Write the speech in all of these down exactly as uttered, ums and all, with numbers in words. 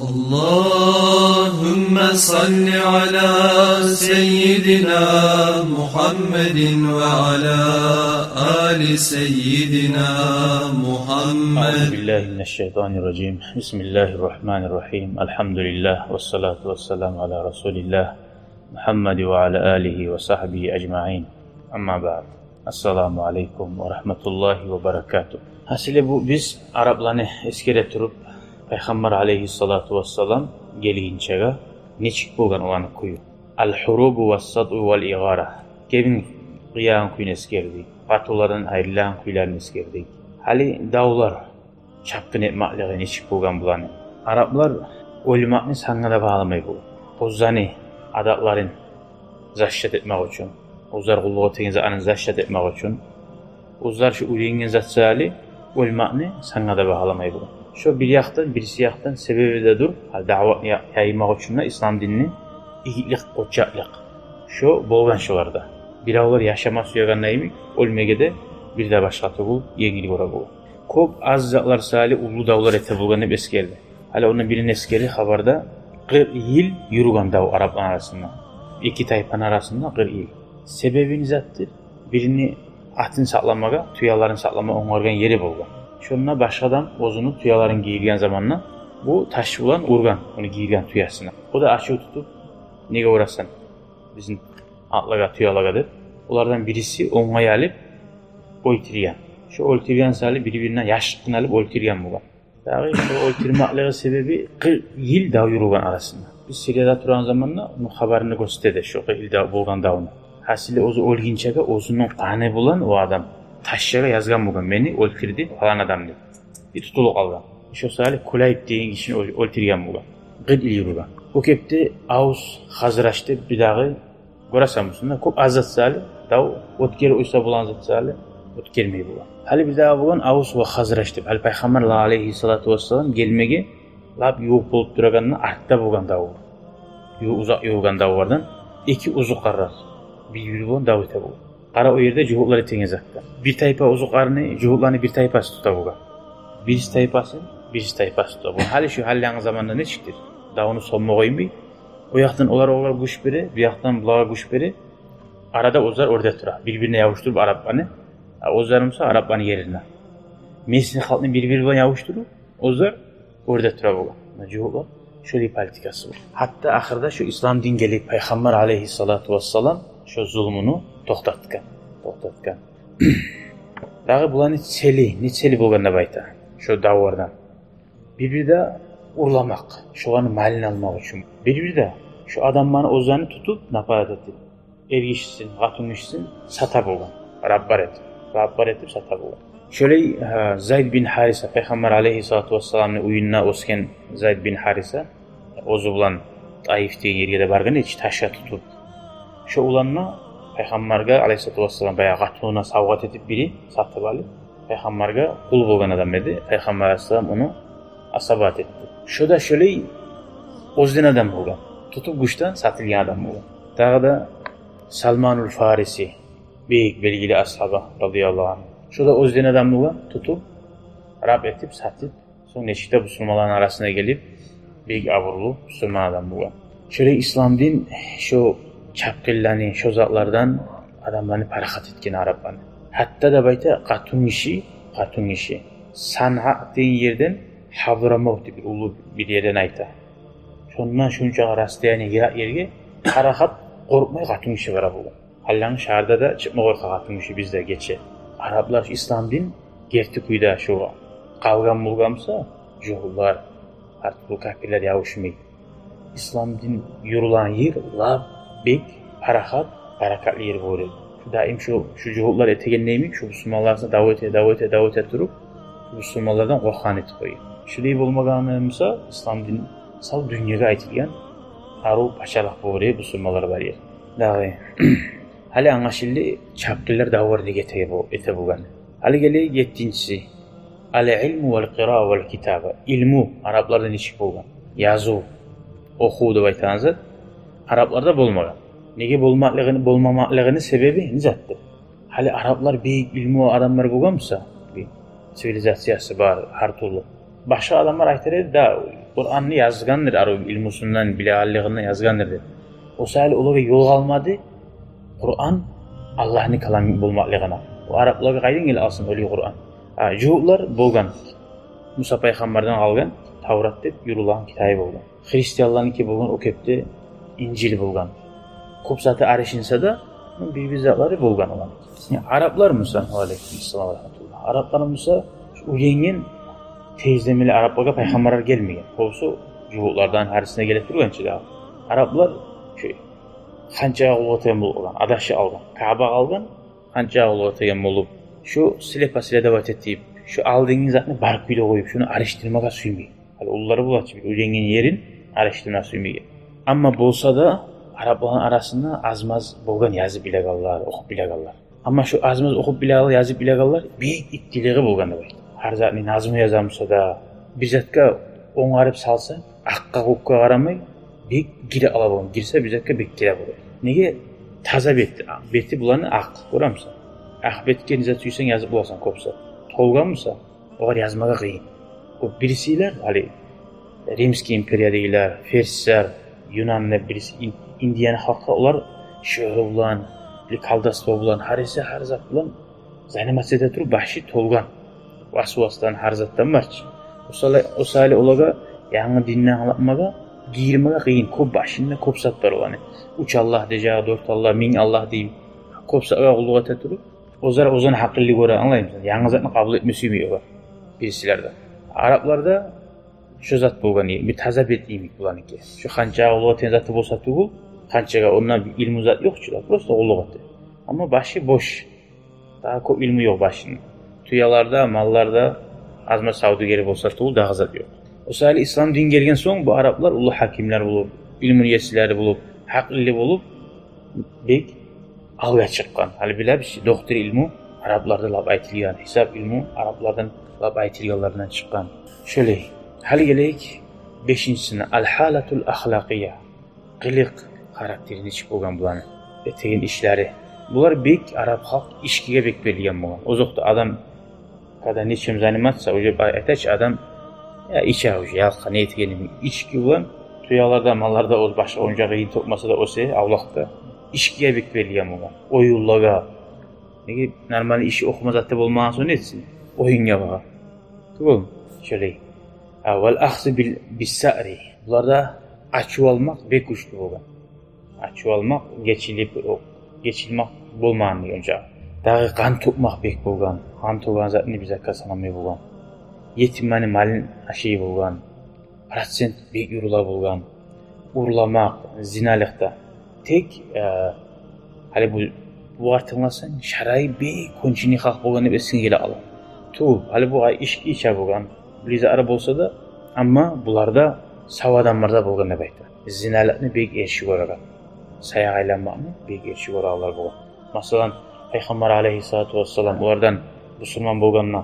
اللهم صل على سيدنا محمد وعلى آل سيدنا محمد. أعوذ بالله من الشيطان الرجيم. بسم الله الرحمن الرحيم. الحمد لله والصلاة والسلام على رسول الله محمد وعلى آله وصحبه أجمعين. أما بعد. Ассаламу алейкум ва рагьматуллагьи ва баракатугь. Гьасили, бу биз арапланы эсгере туруп, Пайхаммар алейгьиссалату вассалам гелгинчеге нечик болгъан оланы кюю? Ал-хурубу вассату вал-игъара. Гебин къыягъан кюйню эсгердик. Къатынлардан айрылагъан кюйлерин эсгердик. Гьали давлар, чапгъын этмакълыгъы нечик болгъан буланы? Араплар оьлмакъны санга да багъаламай болгъан. Оьзлени адатларын защищать этмакъ учун, оьзлер къуллукъ этеген затны защищать этмакъ учун, оьзлер шу уьйренген зат саялы оьлмакъны санга да багъаламай болгъан. Шо бир якъдан, бириси якъдан себеби де дюр, гьа, даватны я-, яймакъ учун да ислам динни, игитлик, къоччакълыкъ. Шо болгъан шоларда. Биревлер яшама сюегенде йимик, оьлмеге де бир де башгъа тюгюл, енгил гёре болгъан. Кёп аз затлар саялы уллу давлар эте болгъан деп эсгериле. Гьали ондан бирин эсгерейик хабарда. Къыркъ йыл юрюген дав арапланы арасында. Эки тайпаны арасында къыркъ йыл. Себеби не затдыр? Бирини атын сакъламагъа, тюелерин сакъламагъа онгаргъан ери болгъан. Шонда башгъа адам оьзюню тюелерин гийирген заманда бу таш булан ургъан ону гийирген тюесине. О да ачув тутуп: «Неге урасан бизин атлагъа, тюелеге?» — деп, олардан бириси онгай алып оьлтюрген. Шо оьлтюрген саялы бир-биринден яшыртгъын алып оьлтюрген болгъан. Дагъы шо оьлтюрмеклиги себеби къыркъ йыл дав юрюген арасында. Биз Сирияда турагъан заманда ону хабарын гёрсете эди, шо къыркъ йыл дав болгъан давну. Гьасили, оьзю оьлгинчеге оьзюню къаны булан о адам ташчагъа язгъан болгъан: «Мени оьлтюрдю палан адам», — деп. Бир тутулуп къалгъан. Шо саялы Кулайб деген гишини оьл-, оьлтюрген болгъан. Къыркъ йыл юрюген. О кепде Авс, Хазраж деп бир дагъы, гёресен, мусулман кёп аз зат саялы, дав оьтгерип къойса болагъан зат саялы оьтгермей болгъан. Гьали бир дагъы болгъан Авс ва Хазраж деп. Гьали Пайхаммар алейгьиссалату вассалам гелмеге лап ювукъ болуп турагъанда артда болгъан дав. Ю-, узакъ юрюген давлардан эки узукъарракъ бир-бири булан дав эте болгъан. Къара, о ерде жугьутлар этеген затгъа. Бир тайпа узукъарны, жугьутланы бир тайпасы тута болгъан. Бириси тайпасын, бириси тайпасы тута болгъан. Гьали шу гьаллангъы заманда нечикдир? Давну сонма къоймай, о якъдан олар, олар гюч бере, бу якъдан булагъа гюч бере. Арада оьзлер оьрде тура, бир-бирине ябушдуруп арапланы. А оьзлер буса арапланы ерине. Местный халкъны бир-бири булан ябушдуруп, оьзлер оьрде тура болгъан. Муна жугьутлар шолай политикасы бар. Гьатта ахырда шу ислам дин гелип, Пайхаммар алейгьиссалату вассалам шо зулмуну токътатгъан. Токътатгъан. Дагъы буланы цели, не цели болгъан деп айта шо давлардан. Бир-бирде урламакъ, шоланы малын алмакъ учун. Бир-бирде шо адамланы оьзлени тутуп, нападать этип, эргишисин, къатынгишисин сата болгъан. Раблар этип, раблар этип сата болгъан. Шолай, гьа, Зайд бин Гьариса, Пайхаммар алейгьиссалату вассаламны уьюнде оьсген Зайд бин Гьариса, оьзю булан Таиф деген ерге де баргъан эди, ташгъа тутуп. Шо уланны Пайхаммаргъа алейгьиссалату вассалам баягъы къатынына савгъат этип, бири сатып алып, Пайхаммаргъа къул болгъан адам эди. Пайхаммар алейгьиссалам ону асабат этди. Шо да шолай оьзден адам болгъан. Тутуп гючден сатылгъан адам болгъан. Дагъы да Салманул Фариси, бек белгили асгьаба, радияллагьу ангьу. Шо да оьзден адам болгъан, тутуп, раб этип, сатып, сонг нечик де бусурманланы арасына гелип, бек абурлу бусурман адам болгъан. Шолай ислам дин шо чапгъынланы, шо затлардан адамланы парахат этген, арапланы. Гьатта деп айта, къатынгиши, къатынгиши Санъа деген ерден, Гьадрамавт деп бир уллу бир ерден айта. Шондан шунча расстояние, йыракъ ерге парахат, къоркъмай къатынгиши бара болгъан. Гьаллангы шагьарда да чыкъма къоркъа къатынгиши бизде гече. Араплар ислам дин герти кюйде шо къалгъан болгъан буса, жугьутлар, гьар тюрлю капирлер ябушмай. Ислам дин юрюлеген ер лап бек парахат, баракатлы ер болур эди. Даим шо, шо жугьутлар этеген йимик, шо бусурманлар арасында дав эте, дав эте, дав эте туруп, бусурманлардан къоркъагъан этип къоя. Шолай болмагъаны буса, ислам дин сав дюньягъа айтылгъан арив пачалыкъ болур эди, бусурманлар бар ер. Дагъы. Гьали англашылды чапгъынлар давлар неге эте бо-, эте болгъаны. Гьали гелейик еттинчиси. Ал-илму вал-къираа вал-китаба. Илму арапларда нечик болгъан? Языв, охув деп айтагъан зат арапларда болмагъан. Неге болмакълыгъыны, болмамакълыгъыны себеби не затдыр? Гьали араплар бек илмулу адамлар болгъан буса, бир цивилизациясы бар, гьар тюрлю. Башгъа адамлар айтар эди да, Къуранны язгъандыр, арив илмусундан, билегенлигинден язгъандыр деп. О саялы олагъа ёл къалмады Къуран Аллагьны каламы болмакълыгъына. О араплагъа къайдан геле алсын олай Къуран? А, жугьутлар болгъан. Муса пайхаммардан къалгъан Таврат деп юрюлеген китабы болгъан. Христианланыки болгъан о кепде Инжил болгъан. Кёп заты алышынса да, бир-бир затлары болгъан оланы. Араплар буса, ва алейкум ассалам ва рахматуллагь. Араплар буса уьйренген тезлемели араплагъа пайхаммарлар гелмеген. Кёбюсю жугьутлардан гьарисине геле тургъан чы дагъы. Араплар шу ханчагъа къуллукъ этеген болгъан, адашып къалгъан. Каабагъа къалгъан, ханчагъа къуллукъ этеген болуп, шу слепо-следовать этип, шу алдынгъы затны бар кюйде къоюп, шуну алышдырмагъа сюймей. Гьали уллулары бола чы бир уьйренген ерин алышдырма сюймейген. Амма болса да, арапланы арасында аз-маз болгъан язып билегенлер, охуп билегенлер. Амма шу аз-маз охуп билегенлер, язып билегенлер бек иттилиги болгъан деп айта. Гьар затны назму яза буса да, бир затгъа онгарып салса, акъгъа-кёкге къарамай, бек гире ала болгъан. Гирсе бир затгъа, бек гире болгъан. Неге? Таза бети, бети буланы акъ, гёремисен? Акъ бетге не зат сюйсенг язып боласан кёбюсю. Толгъан буса, огъар язмагъа къыйын. О бирисилер, гьали, Римский империядагъылар, перслер, Юнанны, бирис-, Ин-, Индияны халкъы, олар шиъру булан, бир колдовство булан, гьар эсе, гьар зат булан заниматься эте туруп, башы толгъан. Васвасдан, гьар затдан бар чы. О саялы, о саялы олагъа янгы динни англатмагъа, гийирмеге къыйын. Кёп башында кёп зат бар оланы. Уьч Аллагь дежагъы, дёрт Аллагь, минг Аллагь дей. Кёп затгъа къуллукъ эте туруп, оьзлер оьзлени гьакъыллы гёре, англаймысан? Янгы затны къабул этме сюймей олар. Бирисилерде. Арапларда шо зат болгъан, бир таза бет йимик буланыки. Шо ханчагъа къуллукъ этеген заты болса тюгюл, ханчагъа, онда бир илму зат ёкъ чу да, просто къуллукъ эте. Амма башы бош. Дагъы кёп илму ёкъ башында. Тюелерде, малларда, аз-маз савдюгери болса тюгюл, дагъы зат ёкъ. О саялы ислам дин гелген сонг, бу араплар уллу гьакимлер болуп, илмуну есилери болуп, гьакъыллы болуп, бек алгъа чыкъгъан. Гьали билебиз чи, доктор илму арапларда лап айтылгъан, гьисап илму араплардан лап айтылгъанлардан чыкъгъан. Шолай. Гьали гелейик бешинчисине, аль-гьалатуль ахлакъия. Къылыкъ, характери нечик болгъан буланы, этеген ишлери. Булар бек, арап халкъ ичкиге бек берилген болгъан. Озокъда, адам, когда нечем заниматься, уже, ай-, айта чы адам, я, иче уже, ялкъа, не этегенин, ички булан, тюелерде, малларда, оьз башгъа онча къыйын тёкмесе де, оьсе авлакъда. Ичкиге бек берилген болгъан. Оюнлагъа. Неге, нормальный иши, охума заты болмагъан сонг не этсин? Оюнга багъа. Тюгюлмю? Шолай. А, валь ахзу биль, бис-саъри. Буларда ачув алмакъ бек гючлю болгъан. Ачув алмакъ, гечилип, о, гечилмек болмагъан деген чакъы. Дагъы къан тёкмек бек болгъан. Къан тёкген затны бир затгъа санамай болгъан. Етимлени малын ашай болгъан. Процент бек юрюле болгъан. Урламакъ, зиналыкъда. Тек, э, гьали бу, бугъар тынгласанг, шарайы бек конченый халкъ болгъан деп эсинге геле къала. Тюгюл, гьали бу ай ички иче болгъан, бир затлар болса да, амма буларда, сав адамларда болгъан деп айта. Зиналыкъны бек эрши гёреген, саякъ айланмакъны бек эрши гёрегенлер болгъан. Масала, Пайхаммар алейгьиссалату вассалам олардан, бусурман болгъанда,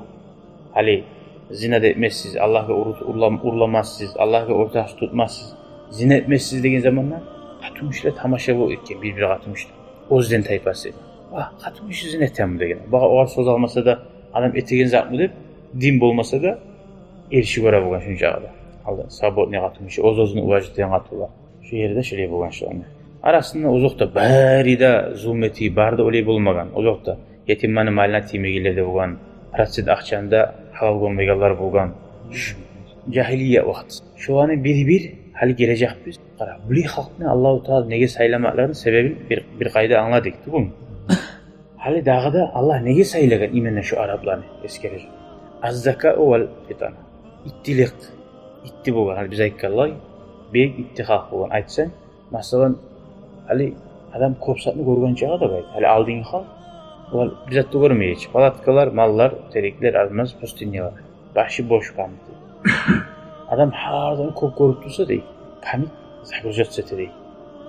гьали зина да этмессиз, Аллагьгъа урут-, урлам-, урламассыз, Аллагьгъа ортакъ тутмассыз, зина этмессиз деген заманда, къатынгишилер тамаша болуп этген, бир-бир къатынгишилер. Оьзден тайпасы. Вагь, къатынгиши зина этеми деген. Багъа огъар сёз алмаса да, адам этеген затмы деп, дин болмаса да, эрши гёре болгъан шунчагъы да. Алда, свободный къатынгиши, оьз-оьзюн уважать этеген къатынлар. Шу ерде шолай болгъан шуланы арасында. Озокъда, бары да зулму этип, бары да олай болмагъан. Озокъда, етимлени малына тиймегенлер де болгъан, процент акъчаны да гьалал гёрмегенлер болгъан. Шу жагьилия вакъти. Шуланы бир-бир гьали гележекбиз. Къара, булай халкъны Аллагьу Таала неге сайламакълыгъыны себебин бир, бир къайда англадыкъ, тюгюлмю? Гьали дагъы да Аллагь неге сайлагъан именно шу арапланы эсгережек. Аз-закау валь-фитана. Иттилик. Итти болгъан, гьали биз айтгъанлай, бек итти халкъ болгъан. Айтсанг, масала, гьали адам кёп затны гёрген чагъы да бар. Гьали алдынгы халкъ, олар бир зат да гёрмей эди чи. Палаткалар, маллар, тереклер, аз-маз, пустынялар. Башы бош, памяти. Адам гьар затны кёп гёрюп турса дей, память загружаться эте дей.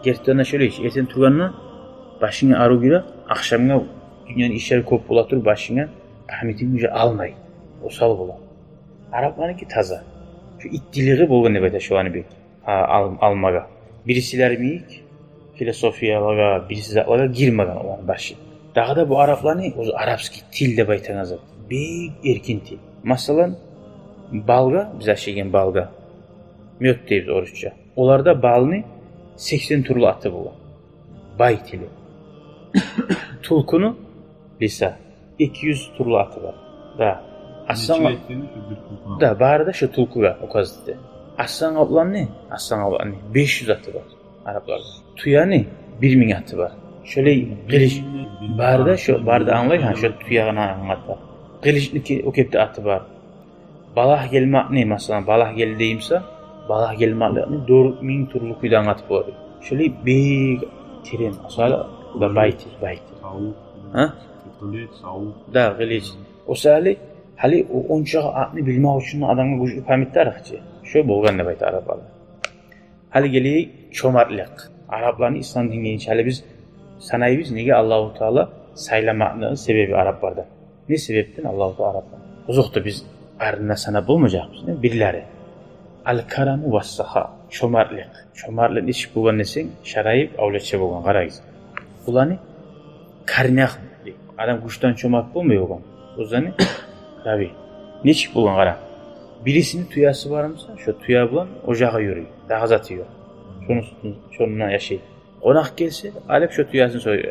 Гертиден де шолай чи, эртен тургъанда башынга арив гире, ахшамгъа дюньяны ишлери кёп бола туруп, башынга памятинг уже алмай, осал бола. Арапланыки таза. Шу иттилиги болгъан деп айта шуланы бек. А, ал-, алмагъа. Бирисилер йимик философиялагъа, бириси затлагъа гирмеген оланы башы. Дагъы да бу арапланы оьзю арабский тил деп айтагъан зат. Бек эркин тил. Масала, Балгъа, биз ашайгъан балгъа, мёд дейбиз орусча. Оларда балны сексен тюрлю аты болгъан. Бай тили. Тюлкюню, лиса, эки юз тюрлю аты бар. Да. Арслан... Нече этгени шу бир тюлкюню? Да, бары да шу тюлкюге указывать эте. Арслан къапланны, арслан къапланны беш юз аты бар арапларда. Тюени бир минг аты бар. Шолай къылыч... Бир минг, бир минг... Бары да шу, бары да англай, гьа, шу тюени англата. Къылычны ки-, о кепде аты бар. Балагь гелмакъны, масала, балагь гелди деймиса, балагь гелмакълыкъны дёрт минг тюрлю кюйде англатып бола. Шолай бек терен, масала, бу да бай тил, бай тил. Савут. Гьа? Къылыч, савут. Да, къылыч. О саялы, гьали о онча атны билмек учун адамгъа гючлю память тарыкъ чы. Шо болгъан деп айта араплар. Гьали гелейик чомартлыкъ. Арапланы ислам динге гелгинче гьали биз санайбыз, неге Аллагьу Таала сайламакъны себеби арапларда. Не себепден Аллагьу Таала арапланы? Озокъда, биз барын да санап болмажакъбыз, не? Бирлери. Аль-караму вас-саха. Чомартлыкъ. Чомартлыкъ нечик болгъан десенг, шарайып, авлетче болгъан, къарагъыз. Буланы карнях дей. Адам гючден чомарт болмай болгъан. Оьзлени рави. Нечик болгъан, къара. Бирисини тюеси бар буса, шо тюе булан ожагъа юрюй. Дагъы заты ёкъ. Шону сютюн, шонундан яшай. Къонакъ гелсе, алып шо тюесин союп,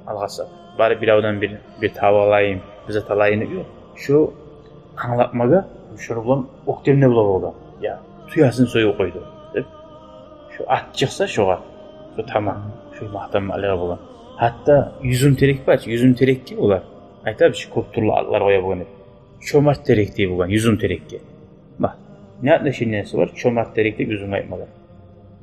алгъасап. Бары биревден бир, бир тав алайым, бир зат алайым ёкъ. Шо англатмагъа, шону булан оьктемде бола болгъан. Я, тюесин союп къойду деп. Шо ат чыкъса шогъар, шо таман, шо макътанмакълыгъы болгъан. Гьатта юзюм терек бар чы, юзюм терекге олар айтабыз чы, кёп тюрлю атлар къоя болгъан деп. Чомарт терек дей болгъан юзюм терекге. Бакъ, не отношениясы бар чомарт терек деп юзюмге айтмагъа?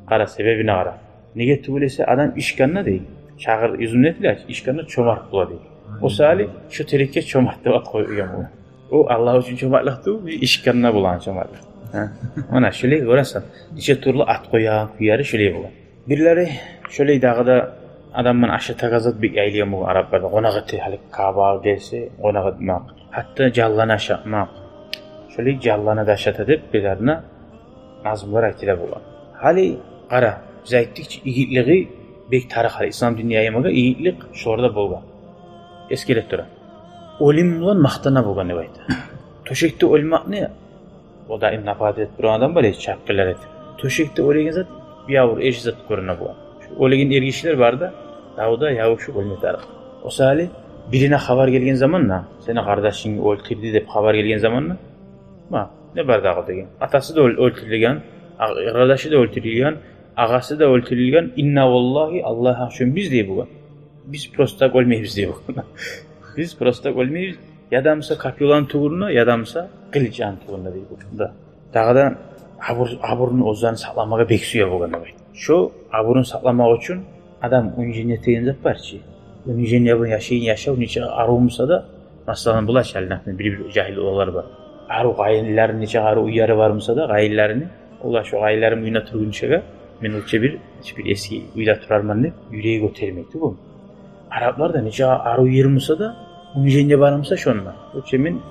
Къара, себебине къара. Неге тюгюл эсе, адам ичгенде дей, чагъыр юзюмню этиле, ичгенде чомарт бола дей. О саялы шо терекге чомарт деп ат къоюп къойгъан болгъан. О Аллагь учун чомартлыкъ тюгюл, ичгенде болгъан чомартлыкъ. Гьа? Муна шолай гёресен, нече тюрлю ат къоягъан кюйлери шолай болгъан. Бирлери шолай дагъы да адамман ашатагъан зат бек яйылгъан болгъан арапларда. Къонакъ эте, гьали Каабагъа гелсе, къонакъ этмек. Гьатта жанланы ашатмакъ. Шолай жанланы да ашата деп, бирлерине назмулар айтыла болгъан. Гьали къара, биз айтдыкъ чы, игитлиги бек тарыкъ, гьали ислам динни яймагъа игитлик шоларда болгъан. Эсгере тура. Оьлюм булан макътана болгъан деп айта. Тёшекде оьлмекни о даим напагьат этип турагъан адам бар эди, чапгъынлар этип. Тёшекде оьлеген зат бир авур, эши зат гёрюне болгъан. Шу оьлеген эргишилер бар да, давда ябушуп оьлме тарыкъ. О саялы бирине хабар гелген заманда, сени къардашынгны оьлтюрдю деп хабар гелген заманда, ма, не бар дагъы деген. Атасы да оьл-, оьлтюрюлген, а-, къардашы да оьлтюрюлген, агъасы да оьлтюрюлген. Инна валлагьи, Аллагь учун биз дей болгъан. Биз просто так оьлмейбиз дей болгъан. Биз просто так оьлмейбиз. Яда буса копьёланы тюгюнде, яда буса къылычланы тюгюнде дей болгъан. Да. Дагъы да абур-, абурун оьзлени сакъламагъа бек сюе болгъан деп айта. Шо абурун сакъламакъ учун адам унижение деген зат бар чы. Унижение булан яшайгъан яшав нече арив буса да, масала, булай чы, гьали, например, бир-бир жагьил уланлар бар. Арив къайынлары, нече арив уьйлери бар буса да, къайынларыны, олар шо къайынларым уьюнде тургъунчагъа мен лучше бир, бир эски уьйде турарман деп юреги гётермей тюгюл. Арапларда нече арив ер буса да, унижение бар буса шонда, лучше мен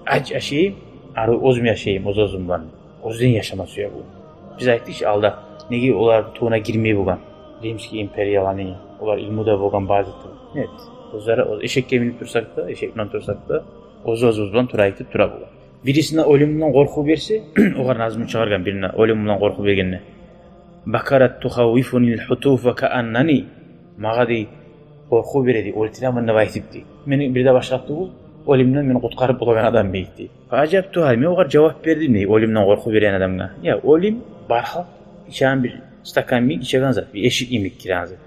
ач яшайым, арив оьзюм яшайым, оьз-оьзюм булан. Оьзюн яшама сюе бу. Биз айтдыкъ чы алда, неге олар тувуна гирмей болгъан Римский империяланы, олар илмуда болгъан база тюгюл. Нет. Оьзлери, оьз-, эшекге минип турсакъ да, эшек булан турсакъ да, оьз-оьзюбюз булан тура айтып тура болгъан. Бирисине оьлюмден къоркъув берсе, огъар назму чыгъаргъан бирине, оьлюм булан къоркъув бергенде. Бакарат тухаввифунил хутуфа кааннани. Магъа дей, къоркъув бере дей, оьлтюремен деп айтып дей. Мени бир де башгъа тюгюл, оьлюмден мени къутгъарып болагъан адам бек дей. Фаажабтугьа, мен огъар жавап бердим дей, оьлюмден къоркъув берген адамгъа. Я, оьлюм, бар халкъ ичеген бир стакан йимик ичеген зат, бир эшик йимик гиреген зат.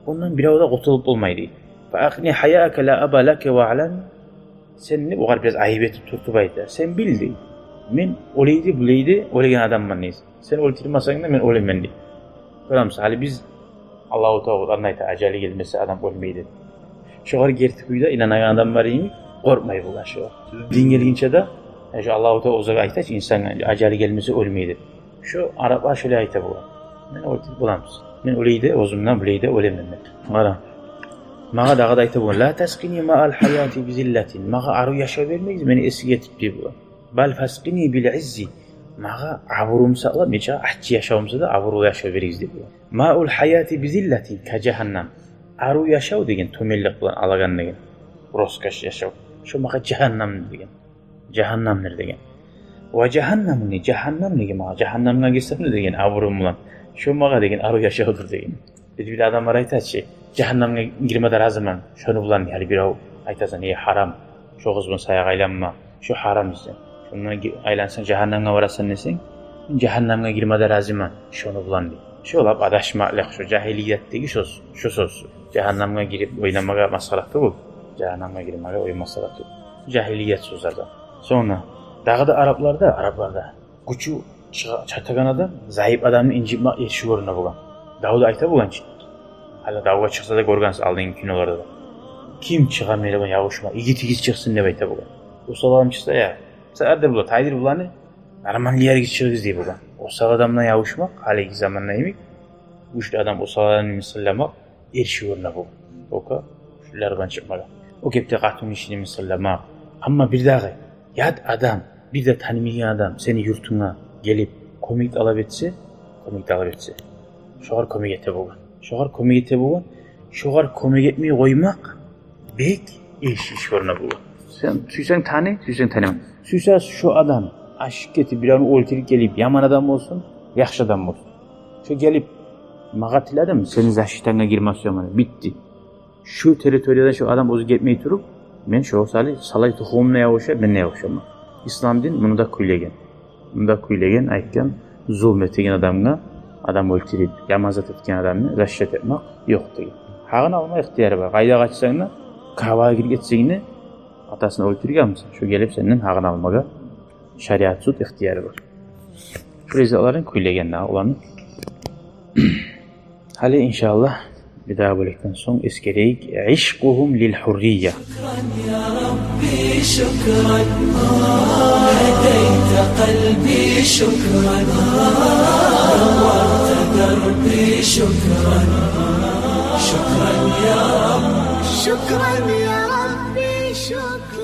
Ондан бирев де къутулуп болмай дей. Фаакъни хаяака ла аба лака ва алан. Сен деп огъар бираз айып этип тюртюп айта. Сен бил дей. Мен олай да, булай да оьлеген адамман дей. Сен оьлтюрмесенг де, мен оьлемен дей. Гёремисиз, гьали биз, Аллагьу Таала Къуранда айта, ажалы гелмесе адам оьлмей деп. Шогъар герти кюйде инанагъан адам бар йимик, къоркъмай болгъан шогъар. Дин гелгинче де, э, шо Аллагьу Таала оьзюне айта чы инсангъа, ажалы гелмесе оьлмей деп. Шо араплар шолай айта болгъан. Мен оьлтюрюп боламысыз? Мен олай да оьзюмден, булай да оьлемен деп. Къара. Магъа дагъы да айта болгъан. Ла таскъини маал хаяти бизиллатин. Магъа арив яшав бермегиз, мени эсик этип дей болгъан. Бал фаскъини бил иззи. Магъа абурум сакълап, нече аччы яшавумса да, абурлу яшав беригиз дей болгъан. Маул хаяти бизиллатин ка жагьаннам. Арив яшав деген, тёбенлик булан алагъан деген. Роскошь яшав. Шо магъа жагьаннам деген. Жагьаннамдыр деген. Ва жагьаннаму, жагьаннам деген магъа, жагьаннамгъа гирсем не деген абурум булан, шо магъа деген арив яшавдур деген. Бир-бир адамлар айта чы, жагьаннамгъа гирме де разимен, шону булан, яни бирев айтасан, эй, гьарам, шо къыз булан саякъ айланма, шо гьарам десенг, шондан ги-, айлансанг, жагьаннамгъа барасан десенг, мен жагьаннамгъа гирме де разимен, шону булан дей. Шо лап адашмакълыкъ, шо жагьилиятдагъы шо, шо сёз. Жагьаннамгъа гирип ойнамагъа масхара тюгюл, жагьаннамгъа гирмеге ойнама масхара тюгюл. Жагьилият сёзлерден. Сонг дагъы да арапларда, арапларда гючю чыгъа-, чатагъан адам зайып адамны инжитмек ерши гёрюне болгъан. Давда айта болгъан чы. Гьали давгъа чыкъса да гёргенсиз алдынгъы киноларда да. Ким чыгъа мени булан ябушма, игит-игит чыкъсын деп айта болгъан. Осал адам чыкъса, я, саат да бола, тайдыр буланы, нормальный ерге чыгъыгъыз дей болгъан. Осал адамдан ябушмакъ, гьалиги заманда йимик, гючлю адам осал адамны мысгъылламакъ, эрши гёрюне бу. Ока, шулардан чыкъмагъа. О гепде къатынгишини мысгъылламакъ. Амма бир дагъы, ят адам, бир де танымайгъан адам сени юртунга гелип, кёмек талап этсе, кёмек талап этсе, шогъар кёмек эте болгъан. Шогъар кёмек эте болгъан. Шогъар кёмек этмей къоймакъ бек эрши иш гёрюне болгъан. Сен сюйсенг таны, сюйсенг таныма. Сюйсе шо адам ашыкъ этип, биревню оьлтюрюп гелип, яман адам болсун, яхшы адам болсун. Шо гелип, магъа тиледим, сени защитанга гирме сюемен, битди. Шу территориядан шу адам оьзю гетмей туруп, мен шу сали салай тухумумну ябушуп, мен не ябушаман. Ислам дин муну да кюйлеген. Муну да кюйлеген, айтгъан, зулму этеген адамгъа, адам оьлтюрюп, яман зат этген адамны защита этмек ёкъ деген. Гьакъын алма ихтияры бар. Къайда къачсанг да, Каабагъа гирип гетсенг де, атасын оьлтюргенмисен, шу гелип сенден гьакъын алмагъа шариат суд ихтияры бар. Шу ризаларын кюйлеген дагъы уланы. Гьали, иншааллагь, бир дагъы бёлекден сонг эсгерейик. عشقهم للحرية. شكرا يا ربي، شكرا. هديت قلبي، شكرا. نورت دربي، شكرا. شكرا يا رب. شكرا يا ربي، شكرا.